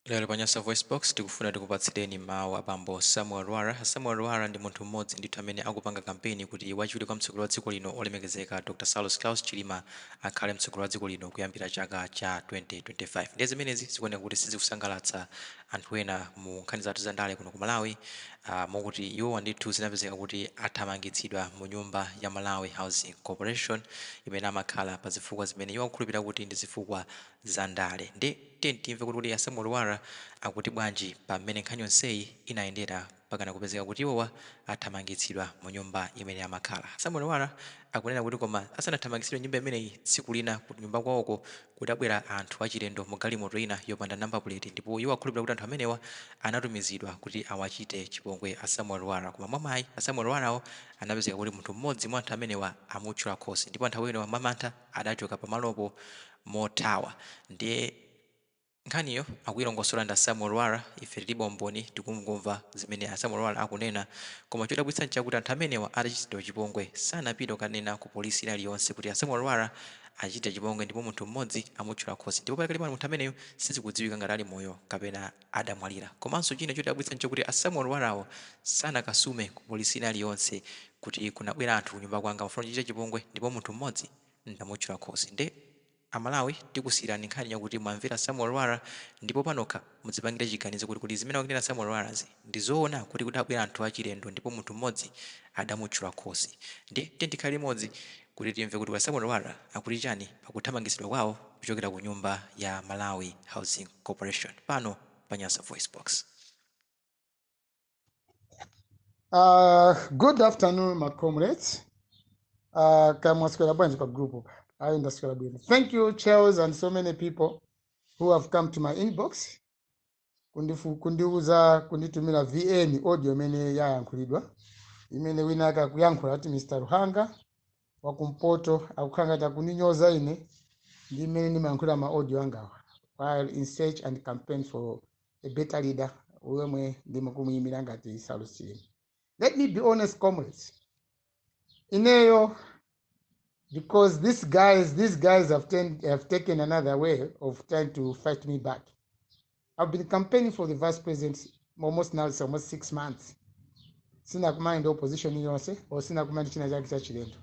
Lero pa Nyasa VoiceBox tikufuna tikupatsireni mawu a bambo Samuel Lwara. Samuel Lwara ndi munthu mmodzi ndithu amene akupanga kampeni kuti wachiwiri kwa mtsogoleri wa dziko lino olemekezeka Dr Saulos Klaus Chilima akhale mtsogoleri wa dziko lino kuyambira chaka cha 2025. Ndiye zimenezi zikuoneka kuti sizikusangalatsa anthu ena mu nkhani zathu za ndale kuno ku Malawi, mokuti iwowa ndithu zinapezeka kuti athamangitsidwa mu nyumba ya Malawi Housing Corporation imene amakhala pa zifukwa zimene iwo akukhulupirira kuti ndi zifukwa za ndale. Nde tiyeni timve kuti kodi a Samuel Lwara akuti bwanji pa mmene nkhani yonseyi inayendera mpakana kupezeka kuti iwowa athamangitsidwa mu nyumba imene amakhala. Samuel Lwara akunena kuti koma asanathamangitsidwe nyumba imeneyi, tsiku lina ku nyumba kwawoko kudabwera anthu achilendo mu galimoto ina yopanda number plate ndipo iwo akukhulupirira kuti anthu amenewa anatumizidwa kuti awachite chipongwe a Samuel Lwara, koma mwamwayi a Samuel Lwarawo anapezeka kuti munthu mmodzi mwa anthu amenewa amutchula khosi ndipo anthu amenewa mwamantha adachoka pamalopo mothawa. Ndiye nkhaniyo akuilongosola ndi a Samuel Lwara, ife tilibe umboni, tikungomva zimene a Samuel Lwara akunena. Koma chodabwitsa nchakuti anthu amenewa atachitidwa chipongwe sanapite kukanena ku polisi ina iliyonse kuti a Samuel Lwara achita chipongwe ndipo munthu mmodzi amutchula khosi, ndipo pakali pano munthu ameneyu sizikudziwika ngati ali moyo kapena adamwalira. Komanso china chodabwitsa nchakuti a Samuel Lwarawo sanakasume ku polisi ina iliyonse kuti kunabwera anthu kunyumba kwanga amafuna kundichita chipongwe ndipo munthu mmodzi ndamutchula khosi. Nde Amalawi tikusiyirani nkhani yakuti mwamvera Samuel Lwara ndipo panokha mudzipangire chiganizo kuti kodi zimene akunena Samuel Lwarazi ndi zoona kuti kudabwera anthu achilendo ndipo munthu mmodzi adamutchula khosi. Ndiye tiyeni tikhale limodzi kuti timve kuti Samuel Lwara akuti chani pakuthamangitsidwa kwawo kuchokera ku nyumba ya Malawi Housing Corporation pano pa Nyasa VoiceBox. Good afternoon, my comrades. Kaya mwaswera bwanji pa group. Ayi, ndaswera bwino. Thank you, Charles, and so many people who have come to my inbox kundiuza, kunditumira VN audio imene yayankhulidwa, imene wina akakuyankhula ati Mr. Ruhanga wakumpoto akukhala ngati akundinyoza ine ndi imene ndimayankhula ma audio angawa while in search and campaign for a better leader wemwe ndimakumuyimira ngati Saulos Chilima. Let me be honest, comrades. Ineyo, because these guys have taken another way of trying to fight me back. I've been campaigning for the vice president almost now, it's almost 6 months. Sinakumana ndi opposition yonse or sinakumana china chake cha chilendo.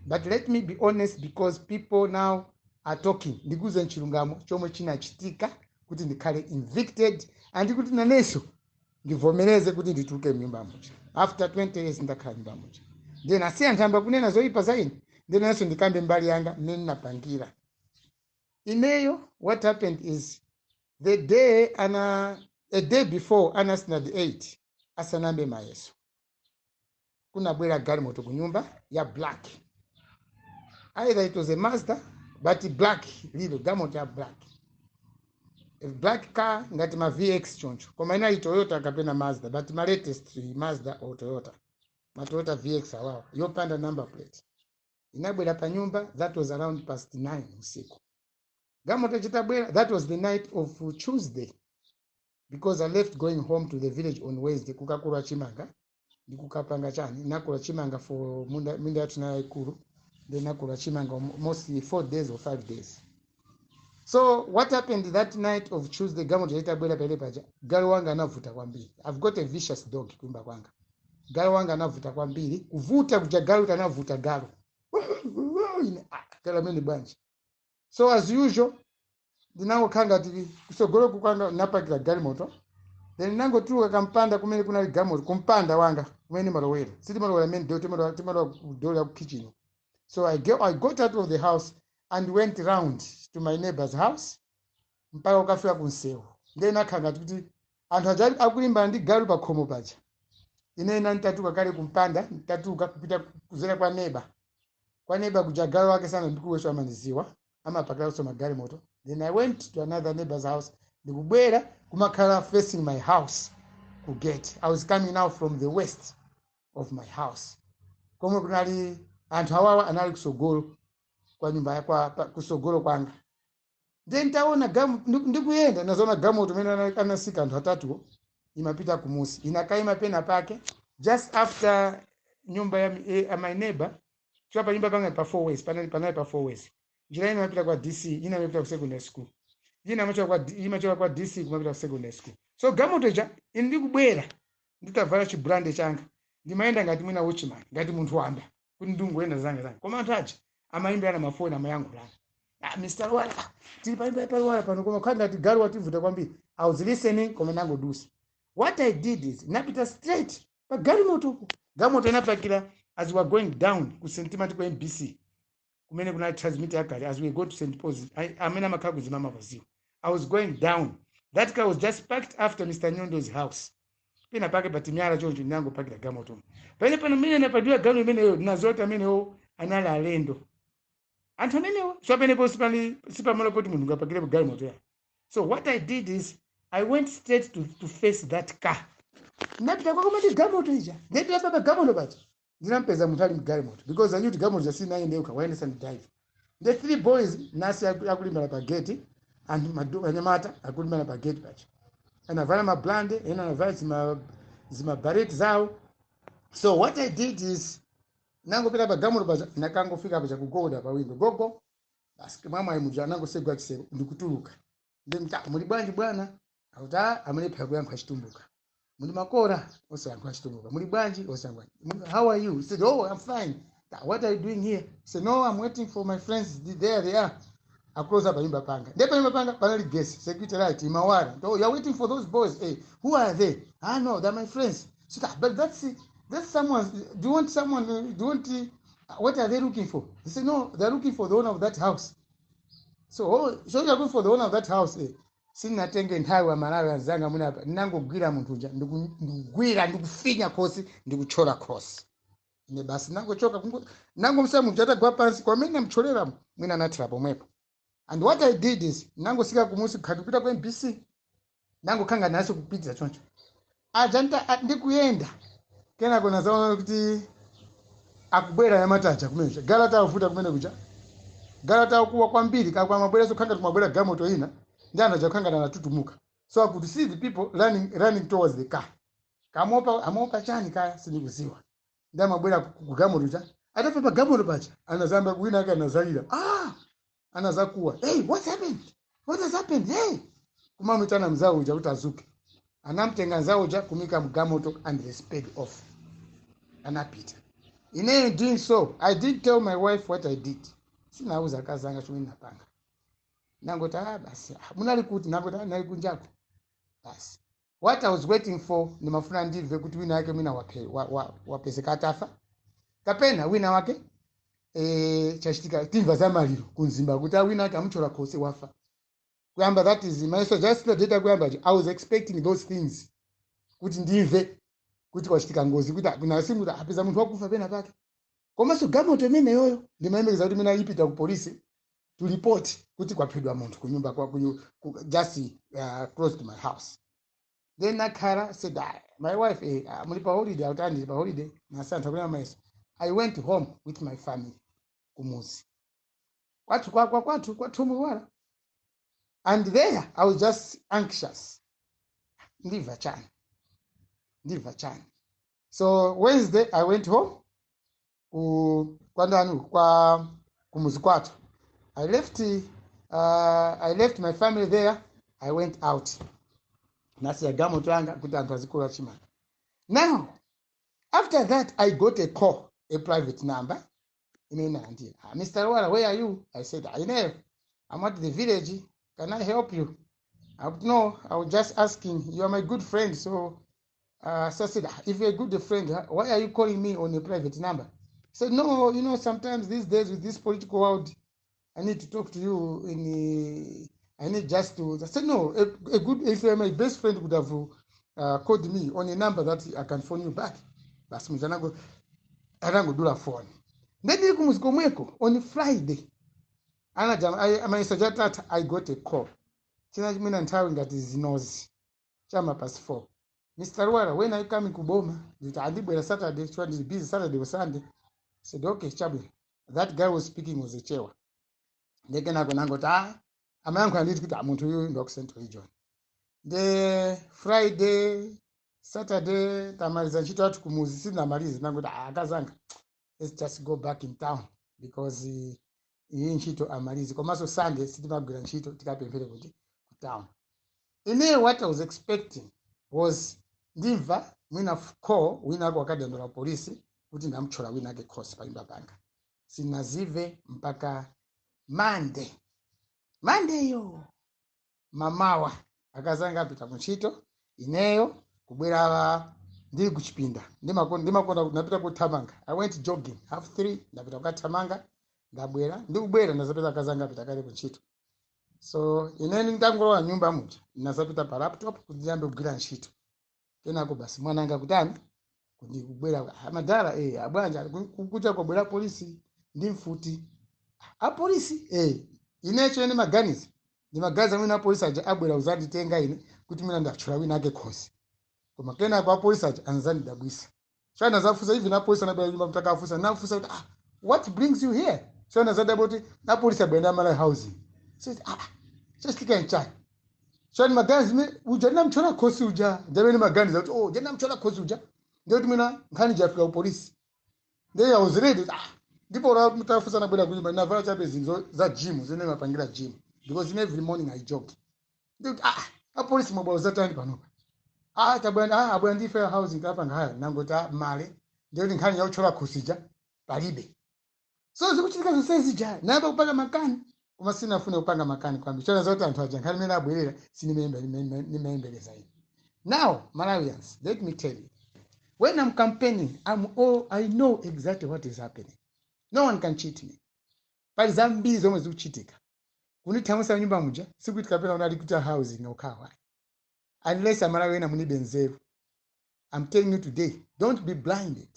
But let me be honest, because people now are talking. Ndikuuze chilungamo chomwe chinachitika kuti ndikhale evicted and kuti nanenso ndivomereze kuti ndituluke mnyumba muja after 20 years ndakhala nyumba muja. Then asiya anthu amba kunena zoyipa za ine, then nanenso ndikambe mbali yanga mmene ndinapangira ineyo. What happened is the day ana a day before ana standard 8 asanambe mayeso, kunabwera galimoto kunyumba ya black. Either it was a Mazda, but black, lilo galimoto ya black, a black car ngati ma VX choncho, koma inali Toyota kapena Mazda, but ma latest Mazda or Toyota, ma Toyota VX awawa, yopanda number plate, inabwera pa nyumba. That was around past 9 usiku. Galimoto chitabwera, that was the night of Tuesday, because I left going home to the village on Wednesday kukakula chimanga ndikukapanga chani. Nakula chimanga for munda, minda yathu nayo ikulu. Then nakula chimanga mostly 4 days or 5 days. So what happened that night of Tuesday, galimoto itabwera pele paja, galu wanga anavuta kwambiri. I've got a vicious dog kunyumba kwanga. Galu wanga anavuta kwambiri. Kuvuta kuja galu kanavuta galu. Ine, ah, galu amene bwanji? So as usual ndinangokhala ngati kusogolo kwanga napakira galimoto, then nangotuluka kampanda kumene kunali galimoto, kumpanda wanga kumene malowera. Sitimalowera main door, timalowa ku door ya ku kitchen. So I got out of the house and went round to my neighbor's house mpaka ukafika kunsewu. Then nakhala ngati kuti anthu aja akulimbana ndi galu pa khomo paja, ine ina ntatuka kale kumpanda, ntatuka kupita kuzera kwa neighbor. Kwa neighbor kuja galu wake sana ndikuweso amaniziwa, amapakiranso magalimoto. Then I went to another neighbor's house, ndikubwera kumakhala facing my house ku gate. I was coming now from the west of my house komwe kunali anthu awawa, anali kusogolo kwa nyumba kusogolo kwanga. Then ntaona ndikuyenda nazaona galimoto imene anasika anthu atatuwo imapita kumusi, inakaima pena pake just after nyumba ya my neighbor. Chwa pa nyumba panga pa four ways, panali pa four ways. Njira ina imapita kwa DC, ina imapita ku secondary school. Ina imachoka kwa DC kumapita ku secondary school. So galimoto ija, ine ndikubwera nditavala chibrande changa, ndimayenda ngati mwina watchman, ngati munthu wamba, kuti ndingoyenda zanga zanga, koma anthu aja amayimbirana mafoni, amayankhulana: "Ah, Mr. Lwara, ah, tili panyumba pa Lwara pano, koma khala ngati galu wativuta kwambiri." I was listening, koma nangodusa. What I did is napita straight pa galimotopo. Galimoto inapakira as we were going down ku St Timati, ku MBC kumene kuna transmitter yakale. As we go to St Paul's, amene amakhala kuzimama paziwa, I was going down, that car was just parked after Mr Nyondo's house pena pake patimyala choncho. Ndinangopakira galimoto pamene pano mmene napadiwa galo imeneyo. Ndinazoti amenewo anali alendo, anthu amenewo. So pamenepo sipamalo poti munthu ungapakirepo galimoto yake. So what I did is I went straight to face that car. Ndinapita kwakomati galimoto ija, ndipita pa galimoto paja, ndinampeza munthu ali mgalimoto, because I knew kuti galimoto jasinayendeyo, wayendesa ndi driver. The three boys nasi akulimbana pa gate, anthu anyamata akulimbana pa gate paja, anavala mablande, ena anavala zima beret zawo. So what I did is nangopita pa galimoto paja, nakangofika paja kugoda pa window, gogo. Basi, mwamwayi muja anangosegwa chiseko, ndikutuluka. Ndimta: "Muli bwanji bwana?" Akuti, "Ah." Amalepha kuyankha Chitumbuka. "Muli makora?" Osayankha Chitumbuka. "Muli bwanji?" Osayankha. "How are you?" He said, "Oh, I'm fine." "What are you doing here?" He said, "No, I'm waiting for my friends. There they are." Across panyumba panga, ndiye panyumba panga panali gesi, security light imawara. "Oh, you're waiting for those boys? Hey, who are they?" "Ah, no, they're my friends." So, "But that's someone. Do you want someone? Do you want what are they looking for?" He said, "No, they're looking for the owner of that house." So, "Oh, so you're looking for the owner of that house, eh?" Sinatenge nthawi wa Malawi anzanga munapa, ndinangogwira munthu uja, ndikugwira, ndikufinya khosi, ndikuchola khosi ine. Basi, nangochoka, nangomsiya munthu atagwa pansi kwamene namcholera, mwina anathira pomwepo. And what I did is nangosika kumusi khati kupita ku MBC, nangokhanga naso kupitira choncho aja ndikuyenda. Kenako nazaona kuti akubwera yamataja kumene galata avuta kumene kuja, galata akuwa kwambiri kakwa mabwera, khanga kumabwera gamoto ina ndi anthu aja kukhanga anatutumuka. So I could see the people running, running towards the car. Kamopa amopa chani kaya, sindikuziwa. Ndi amabwera ku gamoto cha atafa pa gamoto paja, anazamba wina ake anazalira, ah, anazakuwa, "Hey, what's happened? What has happened? Hey!" Kumamutana mzawo uja kuti azuke. Anamtenga mzawo uja kumika mgamoto and they sped off, anapita. Ine doing so, I didn't tell my wife what I did. Sinauza akazi anga chomwe ndinapanga. Nangoti, "Ah, basi." "Ah, munali kuti?" Nangoti, "Ah, nali kunjako." Basi, what I was waiting for, ndimafuna ndimve kuti wina wake mwina wapezeka atafa, kapena wina wake chachitika, timva za maliro kunzimba kuti ah, wina wake amuchola khosi, wafa. Kuyamba, that is my so just the data kuyamba. I was expecting those things, kuti ndimve kuti kwachitika ngozi, kuti kuna simu kuti apeza munthu wakufa pena pake. Komanso gamoto imeneyoyo ndimayembekeza kuti imene ipita ku polisi to report kuti kwaphedwa munthu kunyumba kwa just close to my house. Then nakhala said, "Ah, my wife, ah, muli pa holiday?" Akuti, "Ndili pa holiday." Nasantha kulema mayeso. I went home with my family kumuzi kwathu, kwa kwathu kwathumuwala, and there I was just anxious, ndimva chani, ndimva chani? So Wednesday I went home ku kwandani, kwa kumuzi kwathu. I left my family there. I went out, nasiya gamoto yanga kuti anthu azikula chimanga. Now after that I got a call, a private number imene andira: "Ah, Mr. Lwara, where are you?" I said, "I know I'm at the village. Can I help you?" I, "No, I was just asking. You are my good friend." So I said, "Ah, if you're a good friend, why are you calling me on a private number?" He said, "No, sometimes these days with this political world, I need to talk to you in I need just to." I said, "No, a good, if you're my best friend, would have called me on a number that I can phone you back." Basi, munthu anangodula phone. Then ndili kumuzi komweko on Friday, anaja mayeso chatata, I got a call. China chimwena nthawi ngati zinozi, chama past 4: "Mr. Lwara, when are you coming kuboma?" Nditi, "Andibwera Saturday, chifukwa ndili busy Saturday or Sunday." Said, "Okay, chabwino." That guy was speaking was a Chewa. Ndekenako nangoti, ah, amayankhula nditi kuti, ah, munthu uyu ndi wa ku Central Region. The Friday, Saturday tamaliza ntchito yathu kumuzi, sitinamalize, nangoti, "Ah, akazanga, let's just go back in town because iyi ntchito amalizi, komanso Sunday sitimagwira ntchito, tikapemphere kuti Town. Ine what I was expecting was ndimva mwina call, wina ako akadandula polisi kuti ndamthyola wina ake khosi panyumba panga. Sinazive mpaka Monday. Monday-yo mamawa akazanga apita kuntchito, ineyo kubwera ndili kuchipinda. Ndimakonda ndapita kuthamanga. I went jogging 3:30, ndapita kukathamanga, ndabwera. Ndikubwera ndazapita akazanga apita kale kuntchito. So ineni ndangolowa nyumba muja, ndinazapita pa laptop kuti ndiyambe kugwira ntchito. Kenako basi mwananga kutani kuti kubwera, "Amadala, abwanja kuja kwabwera polisi ndi mfuti." Apolisi, inecho ene maganiza ndimaganiza mwina apolisi aja abwera uzanditenga ine kuti mwina ndatchula wina ake khosi. Koma kenako apolisi aja anzandidabwisa. So anazafusa, even apolisi anabwera nyumba mtakafusa, nafusa kuti, "Ah, what brings you here?" So anazadabwa kuti apolisi abwera ndi Amalawi Housing. So ah, chachitika nchani? So ni maganiza uja ndinamthyola khosi uja, ndamene maganiza kuti, oh, ndinamthyola khosi uja, ndiyoti mwina nkhani jafika ku polisi. Ndiye I was ready. Ah, ndipo ra mutafusa nabwera kunyumba navala chabe zinthu za gym zimene mapangira gym, because in every morning I jog. Ndikuti, "Ah, apolisi mwabwera zatani panopa?" "Ah, tabwera, ah, abwera ndi fair housing tapanga haya." Nangoti, "Ah, male, ndiyoti nkhani yakuthyola khosija palibe." So zikuchitika zonse zija nayamba kupanga makani, koma sinafune kupanga makani kwambiri chona zoti anthu aja nkhani imene abwerera sinimayembeleza ine. Now Malawians, let me tell you, when I'm campaigning, I know exactly what is happening. No one can cheat me. Pali zambiri zomwe zikuchitika. Kunithamwisa nyumba muja sikuti kapena unali kuti housing okhawa, unless Amalawi ena mulibe nzeru. I'm telling you today, don't be blinded.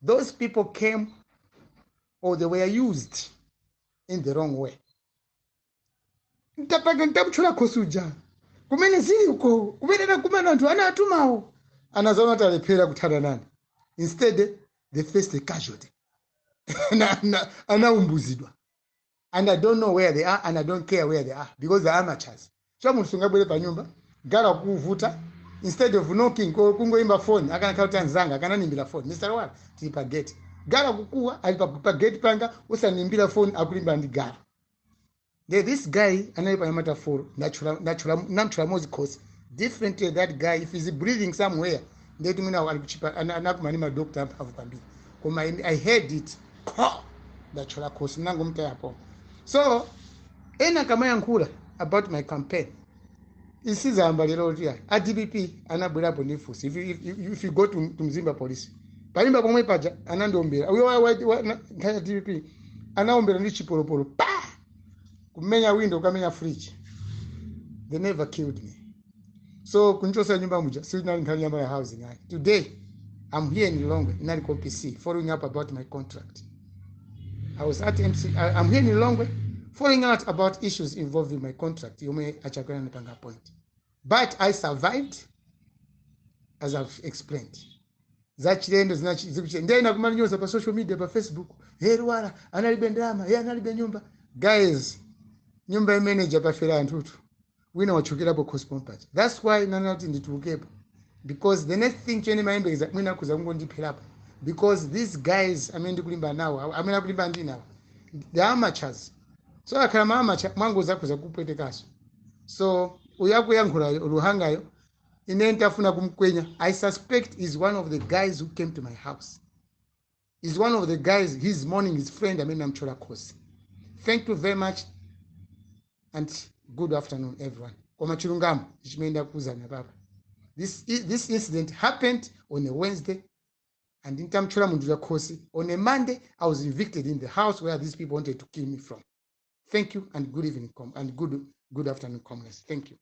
Those people came or they were used in the wrong way. Ntapanga ntamutchula khosi uja kumene zili uko, kumene nakumana anthu anatumawo, anazaona kuti alephera kuthana nane. Instead they faced a casualty. Anaumbuzidwa and I don't know where they are and I don't care where they are, because they're amateurs. So munthu sungabwere pa nyumba gara kuvuta instead of knocking, kungoimba phone. Akanakhala kuti anzanga akananimbira phone, "Mr Lwara, tili pa gate." Gara kukuwa ali pa gate panga, usanimbira phone, akulimba ndi gara. This guy anali pa nyamata 4, namthula mozi khosi. Differently, that guy, if he's breathing somewhere, ndeti mwina ali kuchipa anakumani madokta amphamvu kwambiri. Koma I heard it, ko ndathula khosi, nangomtayapo. So ena kamayankhula about my campaign, isizamba lero kuti a DPP anabwerapo ndi fusi. If you go to Mzimba Police, palimba pomwe paja anandiombera uyo nkhani ya DPP, anaombera ndi chipolopolo pa kumenya window, kukamenya fridge. They never killed me. So kunchosa nyumba muja silinali nkhani yamba ya housing ayi. Today I'm here in Lilongwe, inali ku OPC, following up about my contract. I was at MC. I'm here in Lilongwe following out about issues involving my contract yomwe achakwera nipanga point. But I survived, as I've explained. Zachilendo zikuchita ndiye inakumalinyoza pa social media, pa Facebook, "Hey, Lwara analibe ndalama, hey, analibe nyumba." Guys, nyumba imeneja pafera anthutu, wina wachukirapo khosi pompacha. That's why nanati nditulukepo, because the next thing chene mayembekeza mwina kuza kungondipherapo, because these guys amene ndikulimba nawo, amene akulimba ndinawo, the amateurs. So akhala ma amateur, mwangoza kuza kupwetekaso. So uyu akuyankhulayo Luhangayo, ine ntafuna kumkwenya. I suspect is one of the guys who came to my house, is one of the guys. He's mourning his friend amene amthyola khosi. Thank you very much and good afternoon, everyone. Koma chilungamo chimene ndakuwuzani papa, this incident happened on a Wednesday, and ntamthyola munthu khosi on a Monday, I was evicted in the house where these people wanted to kill me from. Thank you and good evening and good afternoon, comrades. Thank you.